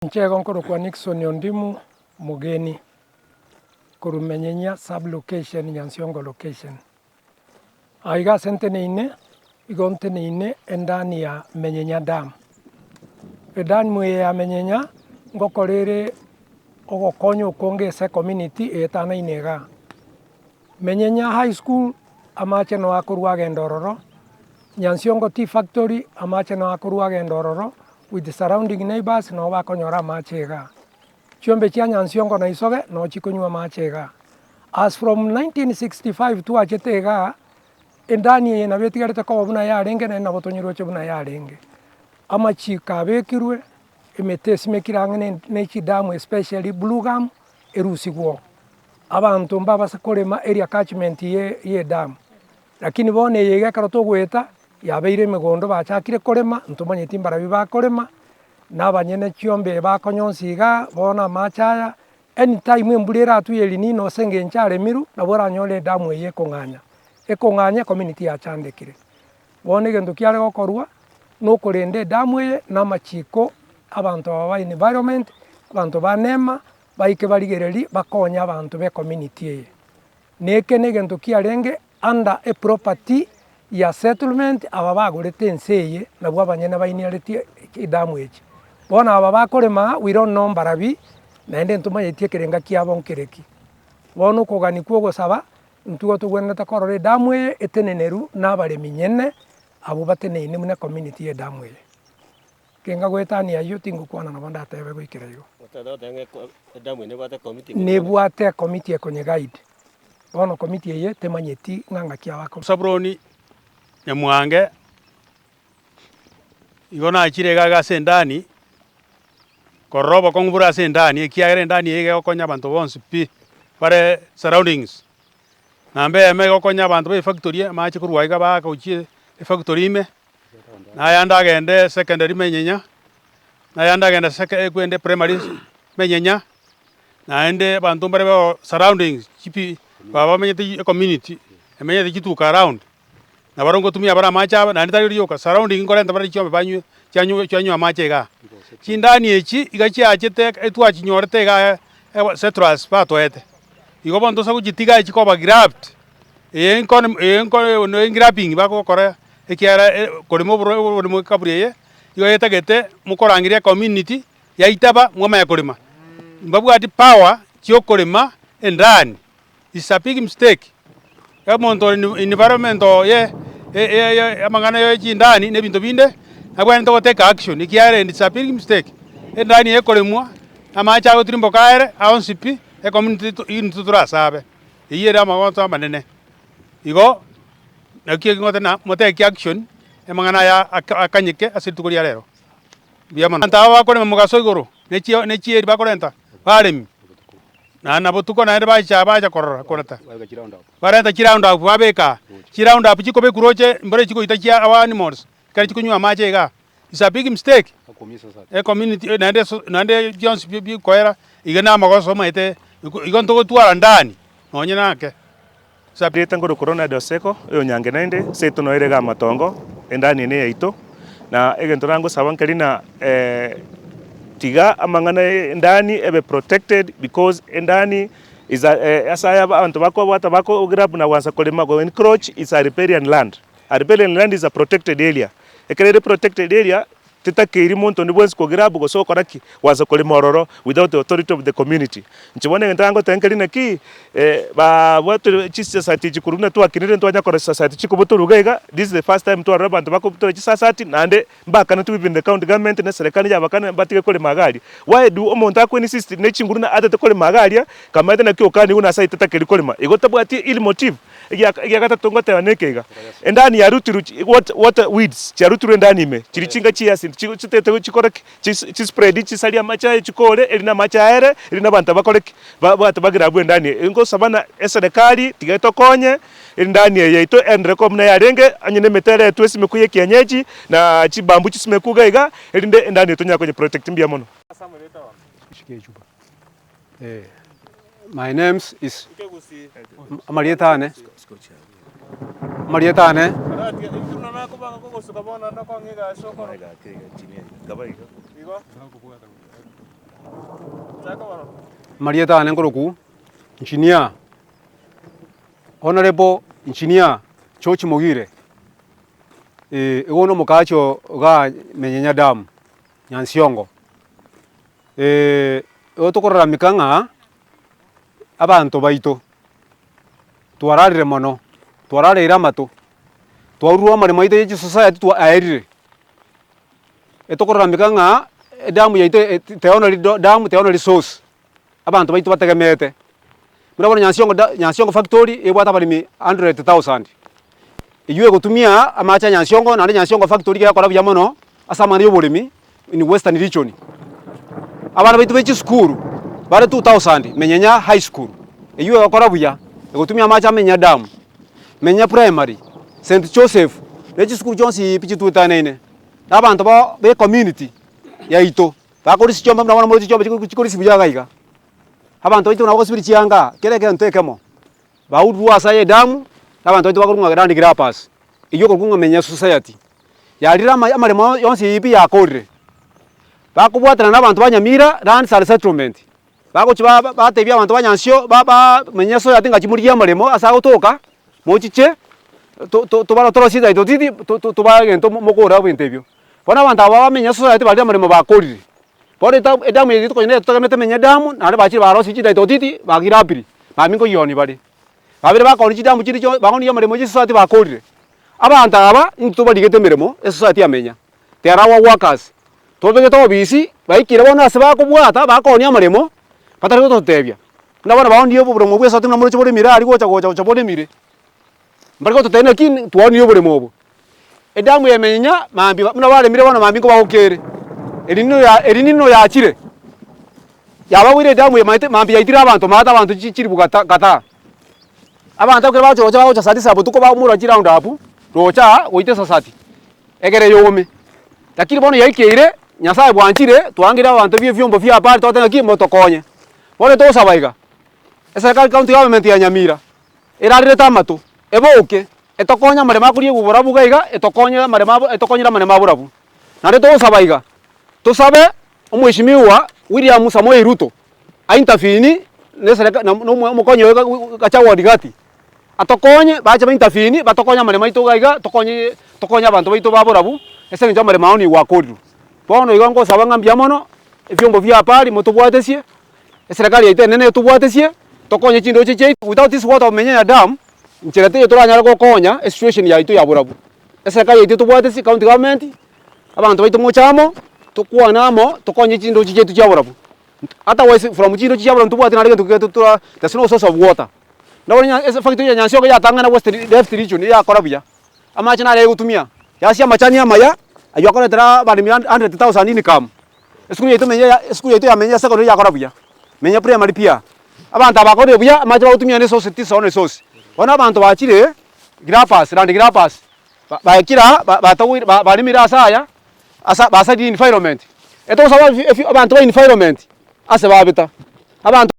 Inche igo nkorokwa Nixon Ondimu Mogeni, korwa Menyenya sub location, Nyansiongo location. Aiga ase nteneine, igo nteneine endani ya Menyenya dam. Edamu eye ya Menyenya, ngokora ere ogokonya okonge ase ecommunity eetanaine igaa. Menyenya high school, amache noo akorwa agenda ororo, Nyansiongo tea factory, amache noo akorwa agenda ororo, with surrounding neighbours nabo bakonyora amache igaa. Chiombe chia Nyansiongo na Isoge noo chikonywa amache igaa. As from 1965 twachete igaa, endani eye nabo etigarete koba buna yarenge naende nabo tonyeroche buna yarenge. Amachiko abekirwe, emete esimekire ang'e ne ne chidamu especially blue gum, erusigwe oo. Abanto mbabase korema area catchment ye ya edamu, lakini bono eye iga ekero togoeta, yabeire emegondo bachakire korema, ntomanyeti mbarabwo bakorema, na abanyene chiombe bakonyonsi igaa, bono amache aya, anytime embura eratwe ya elnino ase eng'encho aremirwe, nabo oranyore edamu eye ekong'anya, ekong'anya ecommunity yachandekire. Bono egento kiare gokorwa, na okorenda edamu eye na amachiko, abanto aba ba environment, abanto ba nema, baike barigererie bakonye abanto be ecommunity eye. Na eke na egento kiarenge under eproperty ya settlement aba bagorete ense eye nabwo abanyene bainiaretie chidamu echi. Bono aba bakorema aa we don't know mbarabi naende ntomanyeti ekerenga kiabo nkereki. Bono okogania kwa ogosaba, intwe togwenerete korora edamu eye etenenerwu na abaremi nyene abwo bateneine buna ecommunity ya edamu eye. Kenga goetania ayio tingokwana nabo ndatebe goikera igo. Nebwate ekomiti ekonye guide, bono komiti eye temanyeti ng'a ng'aki abako. Sabuloni nyamwange, igo nachire iga iga ase endani, korora obokong'u bore ase endani ekiagera endani eye iga egokonya abanto bonsi pi, bare surroundings. Namba eyemo egokonya abanto ba efactory amache korwa aiga baaka gochia efactory ime. Na ayande agende secondary menyenya, na ayande agende sec ekwende primary menyenya, naende abanto mbare bo surroundings chipi baba bamenyete ecommunity emenyete chituka around, nabarobwo ngotumia bare amache aba naende tari rioka surrounding nkorenta bare chiombe banywe chianywa chianywa amache igaa. Chindani echi iga chiachete etwachinyorete igaa settlers batoete, igo bono tosa gochitiga chikoba grabbed, eye nkone eye nkore ne grabbing bagokora ekiagera korema oboro oboremo ekaburi eye, igo etagete mokorangeria ecommunity yaitaba mwamanya korema. Mbabwati power chiokorema endani, is a big mistake, omonto ore environment oye amang'ana ya chindani na ebinto binde, nabwenerete go take action ekiagera it's a big mistake, endani ekoremwa, amache agotirimboka aere, aonsi pi, ecommunity intwe torasabe, eywo ere amagoso amanene. Igo. Naki eki ngoteba ng'a motake action, amang'ana aya akanyeke ase rituko ria rero. Mbuya mono. Abanto aba bakorema mogaso igoro, ne chio ne chieri bakorenta, baremi, na na botuko naende bacha bacha korora koreta. Barenta chiround up babeka aa, chiround up chikobekwa roche mbore chikoita chia our animals, ekero chikonywa amache igaa, is a big mistake. Ecommunity naende so naende bionsi bi bikoera, iga na amagoso omanyete, igo ntogotwara ndani nonye nake. Rieta nkorokwa Ronald Oseko, oyo Nyange naende, seito noyo ere iga amatongo, endani ene yaito, na egento nangosaba nkeri na tiga amang'ana ya endani ebe protected because endani is a ase aya abanto bakobwata bako grab na gwansa korema go encroach is a riparian land, a riparian land is a protected area, ekero ere protected area. Titakeiri monto onde bwensi kogirabu gose gokora ki? Gwansa korema ororo without the authority of the community. Inche bono egento nagoteba nkeri naki, babwatire chisasati echi korwa buna twakinire ntwanya korora chisasati chikobutorwa iga iga, this is the first time twarora abanto bakobutora chisasati naende mbakanetwe even the county government na eserekari yabakana batige korema iga aria. Why do omonto ako insist ne chinguru na atete korema iga aria, kamaete naki okanigwe nase aye tatakeri korema, igo tabwati ill motive. Egiagatato ngoteba neke iga, endani yarutirwe what what weeds chiarutirwe endani ime, chiria chinga chiasin chitete chikore ki? Chispread chisarie amache aye chikore, erinde amache aere, erinde abanto bakore ki? Babwate bagere abwo endani eye. Ngosaba na eserekari tiga etokonye, endani eye yaito endere koba buna yarenge, onye na emete eretwe esimekwe ya ekienyeji, na chibamboo chisimekwe iga iga, erinde endani eye tonyare konye protect mbuya mono. My names is amarieta ane, amarieta ane. Amarieta ane nkorokwa Engineer, Honourable Engineer George Mogire, igo na omokaachi o igaa Menyenya Dam, Nyansiongo. Igo tokorarameka ng'a abanto baito twararire mono, twarareire amato, twarurwe amaremo aito ya chisociety twa aerire. Etokorarameka ng'a edamu yaito teonori damu teonori source, abanto baito bategemeete. Buna bono Nyansiongo da Nyansiongo factory ebwate abaremi 100,000, eywo egotumia amache a Nyansiongo naende Nyansiongo factory iga egokora buya mono ase amang'ana ya oboremi in western region. Abana baito ba chisukuru bare 2000 Menyenya high school, eywo egokora buya egotumia amache a Menyenya dam, Menyenya primary, St Joseph, na chisukuru chionsi pi chitwetanaine. Na abanto ba ba ecommunity yaito bakorisia chiombe buna bono moroche chiombe chikorisia buya iga iga. Abanto baito nabo bagosibiri chianga kera egento ekemo, baururwe ase aye edamu, na abanto baito bakorwa ng'a land grabbers, eywo ekorokwa ng'a menya society. Yarire ama amaremo yonsi pi yakorire, bakobwatana na abanto ba Nyamira lands and settlement, bagochia ba batebia abanto ba Nyansio ba ba menya society ng'a chimorigie amaremo ase agotoka, mochiche to to tobaro torosie title deed to to tobae egento mokore ebinto ebio. Bono abanto aba bamenya society baria amaremo bakorire. Bono eta edamu eye rituko rinde totegemete menya edamu, naende bachire barosirie chititle deed bagirapiri, mambia nkoyionia bare. Babere bakooni chidamu chiria chio bakooni amaremo ya chisociety bakorire. Abanto aba intwe tobarigete emeremo esociety yamenya, they are our workers. Tobegete obisi, baikire bono ase bakobwata bakoonia amaremo, batari gototebia. Buna bono baonirie oboremo bwa esociety buna moroche boremire aria gocha gocha gocha boremire. Mbari gototebia naki twaonirie oboremo obo. Edamu yemenya mambia buna baremire bono mambia nkobagokere, eri ya eri nino yachire, yabagoire edamu eye mambia yaitire abanto maate abanto chi chiribu gata kataa. Abanto ekero bagocha roche bagocha saa tisa botuko baumora chiround up, roche aa goita esasati, egere yome. Lakini bono yaikeire, Nyasaye bwanchire, twaangeire abanto bia ebiombo bia habari twateba ng'aki motokonye. Bono togosaba iga, eserekari county government ya Nyamira, erarerete amato, eboke, etokonye amaremo akoria oborabu iga iga, etokonye amaremo abo etokonyere amaremo a borabu. Naende togosaba iga, tosabe omweshimiwa William Samoei Ruto, a intervene na esereka na na omokonyi oye Gachagua Rigathi, atokonye bache ba intervene batokonye amaremo aito iga iga, tokonye tokonye abanto baito ba borabu, ase eng'encho amaremo ao nigo akorirwe. Bono igo ngosaba ng'a mbuya mono, ebiombo bia habari motobwatesie, eserekari yaito enene etobwatesie, tokonye chindoche chiaito, without this water of Menyenya dam, nchera teiyo toranyare gokonya esituation yaito ya borabu. Eserekari yaito etobwatesie, county government, abanto baito moche amo, tokwane amo, tokonye chindoche chiaito chia borabu. Otherwise from chindoche chia borabu ntobwati naende gento kegete tora there's no source of water. Nabo nya ase factory ya Nyansioka yatang'ana west left region eyakora buya, amache naro egotumia, yasia amachani amaya, aywo akoretera abaremi 100,000 income. Esukuru yaito menya ya esukuru yaito ya Menya secondary yakora buya, Menya primary pia, abanto aba bakorire buya amache bagotumia ne esource tisa one source. Bono abanto bachire grabbers land grabbers, ba baikire aa ba batagoire ba baremire ase aya, asa basarire environment, etogosaba ebi abanto ba environment ase babeta, abanto.